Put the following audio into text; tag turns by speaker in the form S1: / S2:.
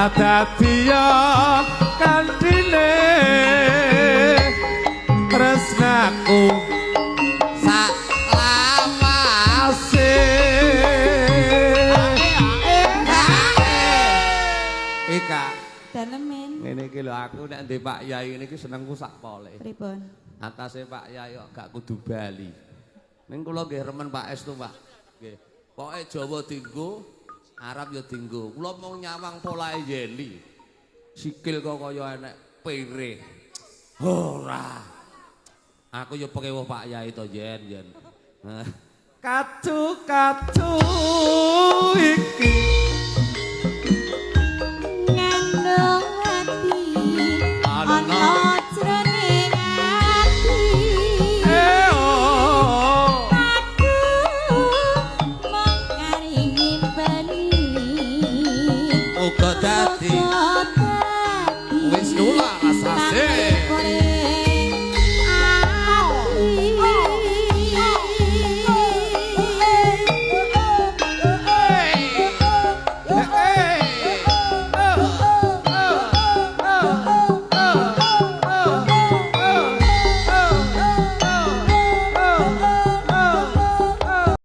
S1: Dadi ya kandhine tresnaku sak lawase. Ika.
S2: Dalemin.
S1: Ngene iki lho, aku nek ndek Pak Yai ngene iki senengku sak pole.
S2: Pripun?
S1: Atase Pak Yai kok gak kudu bali. Ning kula nggih remen Pak Estu, Pak. Nggih. Pokoke Jawa dinggo, Arab ya dinggo. Kula mung nyawang polahe Yeni. Sikil kok kaya enek pere. Ora. Aku ya pekewuh Pak Yai to, Yen, Yen. Kacu-kacu iki
S2: ngandung ati
S1: Ana.
S2: Ana jroning ati.
S1: Eh oh.
S2: Aku mung kari ngimpeni.
S1: Uga dadi
S2: Uga.